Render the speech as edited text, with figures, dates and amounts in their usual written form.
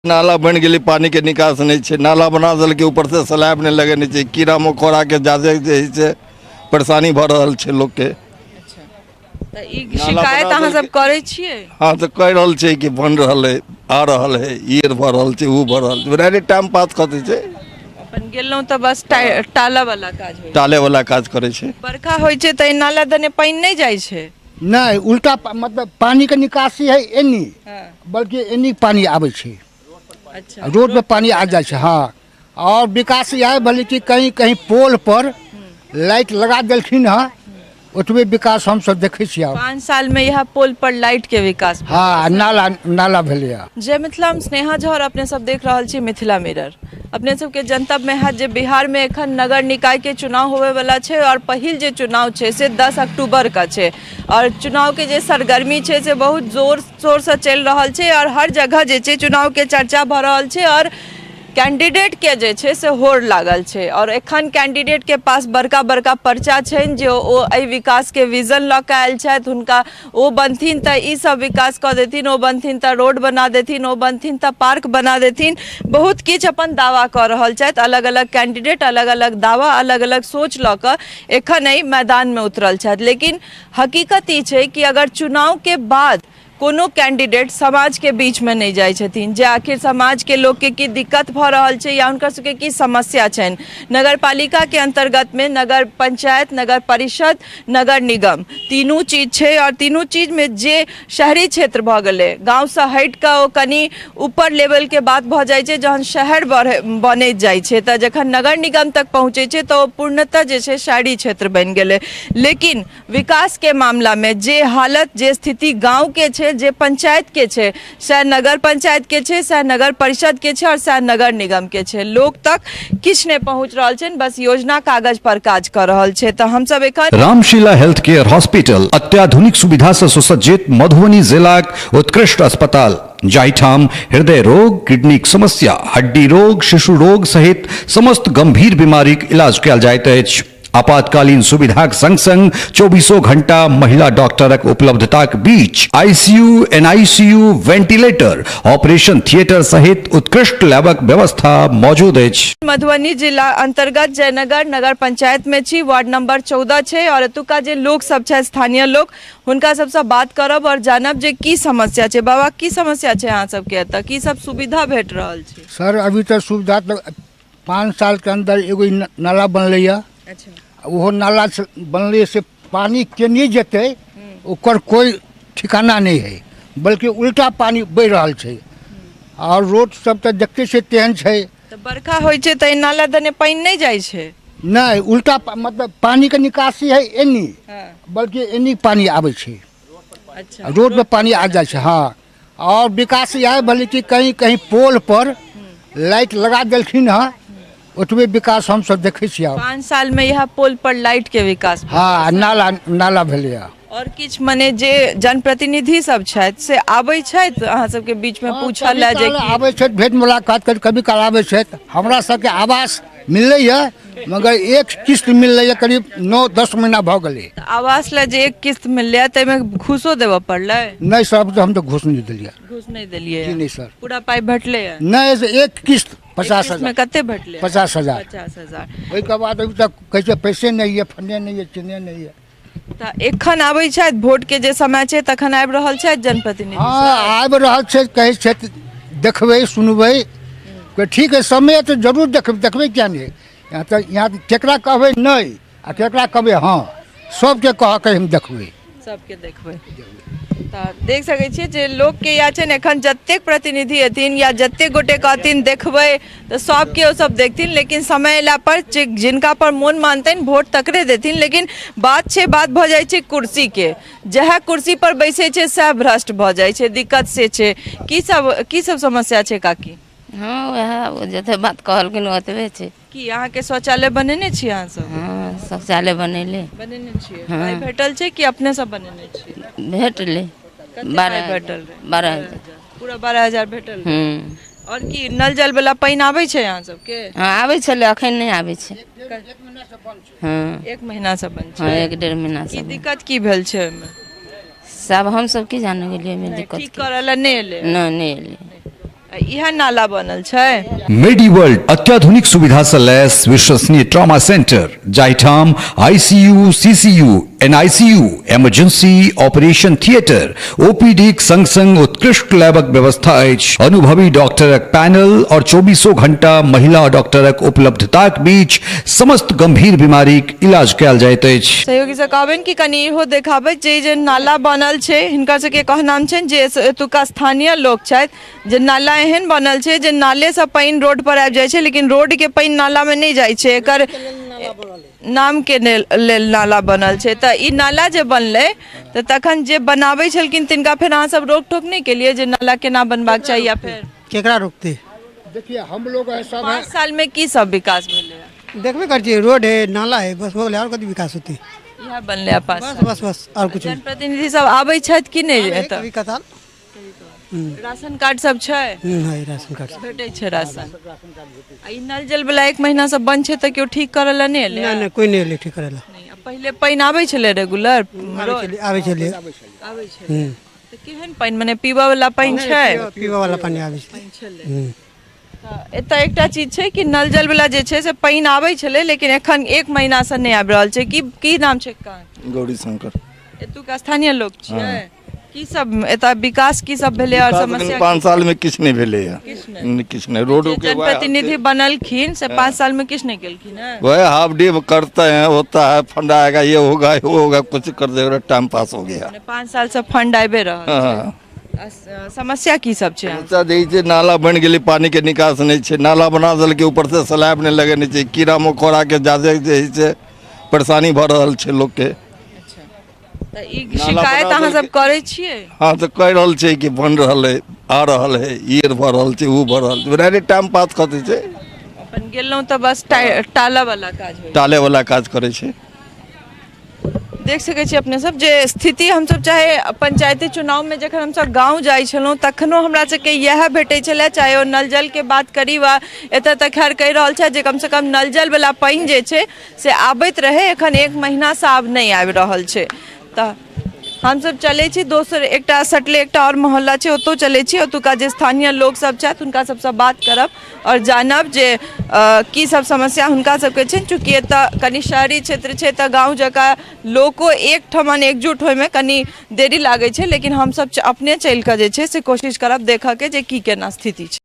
नाला बनि गेलै, पानिके निकास नहि छै। नाला बना देलकै, ऊपरसँ स्लैब नहि लगेने छै। कीड़ा मकोड़ाके जादे जे हइ से परेशानी भऽ रहल छै लोकके। तऽ ई नाला शिकायत बना अहाँ सब देलकै। करै छियै? हँ, तऽ कहि रहल छै कि बनि रहल है, आ रहल है, ई भऽ रहल छै, ओ भऽ रहल छै। डायरेक्ट टाइम पास कऽ दै छै। अपन गेलहुँ तऽ बस टालऽ वाला काज होइ छै। टाले वाला काज करै छै। बरखा होइ छै तऽ एहि नाला दने पानि नहि जाइ छै? नहि, उल्टा मतलब पानिके निकासी है एनी, बल्कि एनी पानि आबै छै। रोड पर पानि आ जाइ छै। हँ, आओर विकास इएह भेलै कि कहीं कहीं पोल पर लाइट लगा देलखिन हँ, ओतबे विकास हमसब देखै छियै आब। 5 साल में यह पोल पर लाइट के विकास भेल। हँ, नाला नाला भेलैए। जय मिथिला, हम स्नेहा झा और अपने सब देख रहल छी मिथिला मिरर। अपने सबके जनतब में हैत जे बिहार में एखन नगर निकाय के चुनाव होवे वाला छै और पहिल जे चुनाव छै से 10 अक्टूबर का छै और चुनाव के जे सरगर्मी छै से बहुत जोर शोर से चलि रहल छै और हर जगह जे छै चुनाव के चर्चा भऽ रहल छै और कैंडिडेट के जे छै से होड़ लागल छै और एखन कैंडिडेट के पास बड़का बड़का पर्चा छनि जे ओ एहि विकास के विजन लऽ कऽ आयल छथि। हुनका ओ बनथिन तऽ ई सब विकास कऽ देथिन, ओ बनथिन तऽ रोड बना देथिन, ओ बनथिन तऽ पार्क बना देथिन। बहुत किछु अपन दावा कऽ रहल छथि। अलग अलग कैंडिडेट अलग अलग दावा, अलग अलग सोच लऽ कऽ एखन एहि मैदानमे उतरल छथि। लेकिन हकीकत ई छै कि अगर चुनावके बाद कोनो कैंडिडेट समाजके बीचमे नहि जाइ छथिन जे आखिर समाजके लोकके की दिक्कत भऽ रहल छै या हुनकर सबके की समस्या छनि। नगर पालिकाके अन्तर्गतमे नगर पंचायत, नगर परिषद, नगर निगम तीनू चीज छै और तीनू चीजमे जे शहरी क्षेत्र भऽ गेलै, गाँवसँ हटि कऽ ओ कनि ऊपर लेवलके बात भऽ जाइ छै। जहन शहर बढ़ै बनैत जाइ छै तऽ जखन नगर निगम तक पहुँचै छै तऽ ओ पूर्णतः जे छै शहरी क्षेत्र बनि गेलै। लेकिन विकास के मामला में जे हालत, जे स्थिति गांव के छै, जे पंचायत के छै, सएह नगर पंचायत के छै, सएह नगर परिषद के छै और सएह नगर निगम के छै। लोक तक किछु नहि पहुंच रहल छै, बस योजना कागज पर काज कऽ रहल छै। तऽ हमसब एखन रामशिला हेल्थ केयर हॉस्पिटल अत्याधुनिक सुविधा से सुसज्जित मधुबनी जिलाक उत्कृष्ट अस्पताल, जाहिठाम हृदय रोग, किडनीक समस्या, हड्डी रोग, शिशु रोग सहित समस्त गंभीर बीमारीक इलाज कयल जाइत अछि। आपातकालीन सुविधाक संग संग चौबीसों घंटा महिला डॉक्टरक उपलब्धताक बीच ICU, NICU, ventilator, operation theatre सहित उत्कृष्ट लैबक व्यवस्था मौजूद अछि। मधुबनी जिला अंतर्गत जयनगर नगर पंचायत में छी, वार्ड नंबर 14 छै और एतुका जे लोक सब छै, स्थानीय लोक, हुनका सबसँ बात करब और जानब जे की समस्या छै। बाबा, की समस्या छै अहाँ सबके एतऽ? की सब सुविधा भेट रहल छै? सर, अभी तऽ सुविधा तऽ 5 सालके अन्दर एगो ई नाला बनलैए। ओहो नाला बनलै से पानि केने जेतै ओकर कोइ ठिकाना नहि है, बल्कि उल्टा पानि बहि रहल छै। आओर रोड सब तऽ देखते छियै तेहन छै। तऽ बरखा होइ छै तऽ एहि नाला दने पानि नहि जाइ छै? नहि, उल्टा मतलब पानिके निकासी है एनी, बल्कि एनी पानि आबै छै। रोड पर पानि आ जाइ छै। हँ, आओर विकास इएह भेलै कि कहीं कहीं पोल पर लाइट लगा देलखिन हँ, ओतबे विकास हमसब देखै छियै आब। 5 साल में यह पोल पर लाइट के विकास भेल। हँ, नाला नाला भेलैए। और किछु मने जे जनप्रतिनिधि सब छथि से आबै छथि अहाँ सबके बीच में पूछऽ लए जे कभी काल आबै छथि, भेंट मुलाकात करी कभी काल आबै छथि। हमरा सबके आवास मिललैए, मगर एक किस्त मिललैए, करीब 9-10 महीना भऽ गेलै। तऽ आवास लए जे एक किस्त मिललै ताहिमे घूसो देबऽ पड़लै? नहि सर, हम तऽ घूस नहि देलियै। घूस नहि देलियै? जी नहि सर। पूरा पाइ भेटलै? नहि, से एक किस्त 50 हजार। कते भेटलै? 50,000। 50,000। ओहिके बाद अभी तक कहै छै पैसे नहि यऽ, फंडे नहि यऽ, चिन्हे नहि यऽ। तऽ एखन आबै छथि? वोटके जे समय छै तखन आबि रहल छथि जनप्रतिनिधि? हँ, आबि रहल छै, कहै छथि देखबै सुनबै। ठीक है, समय तऽ जरूर देखबै, देखबै किया नहि। यहाँ तऽ यहाँ केकरा कहबै नहि आ केकरा कहबै हँ, सबके कहऽके हम देखबै। सबके देखबै। तऽ देख सकै छियै जे लोकके इएह छै ने, एखन जतेक प्रतिनिधि हेथिन या जतेक गोटे कहथिन देखबै तऽ सबके ओ सब देखथिन, लेकिन समय अयला पर जे जिनका पर मोन मानतनि वोट तकरे देथिन। लेकिन बात छै, बात भऽ जाइ छै कुर्सीके, जएह कुर्सी पर बैसै छै सएह भ्रष्ट भऽ जाइ छै, दिक्कत से छै। की सब समस्या छै काकी? हँ, वएह जते बात कहलखिन ओतबे छै। की अहाँके शौचालय बनेने छी अहाँ सब? हँ, शौचालय बनेले। बनेने छियै। हँ। पाइ भेटल छै कि अपने सब बनेने छियै? भेटलै। कते 12 पाइ भेटल रहै? 12,000। पूरा 12,000 भेटल रहै? हूँ। आओर की नल जल वाला पानि आबै छै अहाँ सबके? हँ, आबै छलै, अखन नहि आबै छै। हँ। एक महीना से बंद छै? हँ, 1-1.5 महीना की से। दिक्कत की भेल छै ओहिमे? सब हमसब की जाने गेलियै ओहिमे दिक्कत। ठीक करऽ लए नहि एलै? नहि, नहि एलै। इएह नाला बनल छै। मेडी वर्ल्ड अत्याधुनिक सुविधा से लैस विश्वसनीय ट्रॉमा सेंटर, जाहिठाम ICU, CCU, NICU, emergency, operation theatre, ओपीडीक संग संग उत्कृष्ट लैबक व्यवस्था अछि। अनुभवी डॉक्टरक पैनल और चौबीसों घंटा महिला डॉक्टरक उपलब्धताक बीच समस्त गंभीर बीमारीक इलाज कयल जाइत अछि। सहयोगी से कहबनि कि कनि इहो देखाबै जे ई जे नाला बनल छै, हिनका सबके कहनाम छनि जे एतुका स्थानीय लोक छथि, जे नाला एहन बनल छै जे नालेसँ पानि रोड पर आबि जाइ छै, लेकिन रोडके पानि नालामे नहि जाइ छै। एकर नामके लेल नाला बनल छै। तऽ ई नाला जे बनलै, तऽ तखन जे बनाबै छलखिन तिनका फेर अहाँ सब रोक टोक नहि केलियै जे नाला केना बनबाक चाही या फेर? केकरा रोकते? देखिए, हम लोग है सब। 5 सालमे की सब विकास भेलै? देखबे कर छियै, रोड है, नाला है, बस हो गेलै। और कथी विकास होते? इएह बनलै आ 5 बस साल। बस बस, और कुछ नहीं। जनप्रतिनिधि सब आबै छथि कि नहि एतऽ? कभी कताल। राशन कार्ड सब छै? है, राशन कार्ड सब। भेटै छै राशन? आ ई नल जल वाला एक महीना से बंद छै, तऽ केओ ठीक करऽ लए नहि एलै? नहि, नहि, कोई नहीं एलै ठीक करै ला। नहि, आ पहिले पानि आबै छलै रेगुलर? आबै छलै, आबै छलै। आबै छलै। तऽ केहन पानि, मने पीबऽ वाला पानि छै? पीबऽ वाला पानि आबै छलै। तऽ एतऽ एकटा चीज छै कि नल जल वाला जे छै से पानि आबै छलै, लेकिन एखन एक महीना से नहि आबि रहल छै। की की नाम छै कहाँ? गौरी शंकर। एतुका स्थानीय लोक छियै? की सब एतऽ विकास की सब भेलै आओर समस्या? 5 साल में किछु नहि भेलैए। किछु नहि? किछु नहि, रोड जे के वएह जनप्रतिनिधि बनलखिन से 5 साल में किछु नहि केलखिन हेँ? वह हाफ डे करते हैं, होता है, फंड आएगा, ये होगा, वो होगा, कुछ कर देगा, टाइम पास हो गया। मने 5 साल से फंड आबि रहल छै। हाँ। आ समस्या की सब छै? समस्या जे छै, नाला बनि गेलै, पानिके निकास नहि छै। नाला बना देलकै, ऊपर से स्लैब नहि लगेने छै। कीड़ा मकोड़ाके जादे जे हइ से परेशानी भऽ रहल छै लोकके। तऽ ई नाला शिकायत बना अहाँ सब देलकै। करै छियै? हँ, तऽ कहि रहल छै कि बन रहल है, आ रहल है, ई भऽ रहल छै, ओ भऽ रहल छै। डायरेक्ट टाइम पास कऽ दै छै। अपन गेलहुँ तऽ बस टालऽ वाला काज होइ। टाले वाला काज करै छै। देख सकै छी अपने सब जे स्थिति। हमसब चाहे पंचायती चुनावमे जखन हमसब गाँव जाइ छलहुँ, तखनो हमरा सबके इएह भेटै छलै, चाहे ओ नल जलके बात करी वा एतऽ तऽ खैर कहि रहल छथि जे कमसँ कम नल जलवला पानि जे छै से आबैत रहै, एखन एक महीनासँ आब नहि आबि रहल छै। तऽ हमसब चलै छी दोसर एकटा सटले एकटा आओर मोहल्ला छै, ओतौ चलै छी। ओतुका जे स्थानीय लोकसब छथि, हुनका सबसँ बात करब आओर जानब जे की सब समस्या हुनका सबके छनि। चूँकि एतऽ कनि शहरी क्षेत्र छै, तऽ गाँव जकाँ लोको एकठमन एकजुट होइमे कनि देरी लागै छै, लेकिन हमसब अपने चलि कऽ जे छै से कोशिश करब देखऽके जे की केना स्थिति छै।